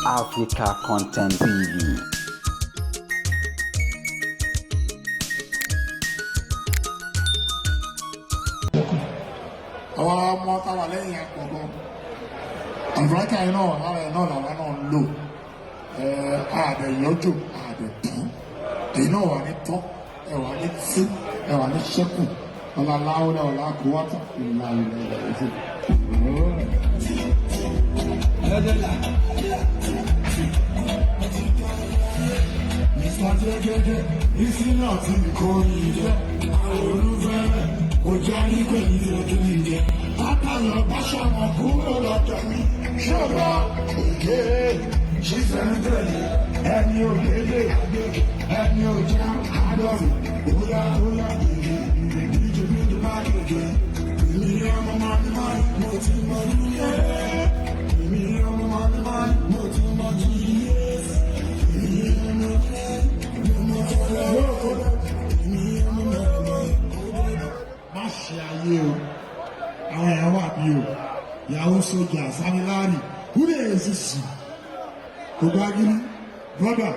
Africa Content TV. Àwọn ọmọ táwa lẹ́yìn àpọ̀gán àlùbáríkà yìí náà lára ẹ̀ náà làwa náà ń lò ẹ̀ àdẹ̀ yọjò àdẹ̀ tán èyí náà wà ní tán ẹ̀ wà ní tí ẹ̀ wà ní ṣẹ́kù ọ̀là láwùlẹ̀ ọ̀là kúwátà ìlà ìlà ìlà ìlà. Mr. Jẹ́gẹ́dẹ́, ìsínà tí kò ní jẹ́, àwọn olùfẹ́rẹ̀ kò já ní pẹ̀lú ìrẹ́jú ìjẹ́. Látàlọ́ bá ṣọmọ kúrò lọ́dọ̀ mi, ṣọ́gbà òkè ṣiṣẹ́ ń tẹ̀lé ẹni òkèlè, ẹni òjá àádọ́rùn, bóyá bóyá ìdí ìdíje bíjú bá gègé. Èmi ọmọ máa ní máa mo ti mọ nílé. Èmi ọmọ máa ní máa mo ti mọ jíye. Èmi ọmọ má ṣe ayé o, àwọn èèyàn wà bí o, ìyàwó sójà samilari kúrò èsìsì kò gbá gírí brother.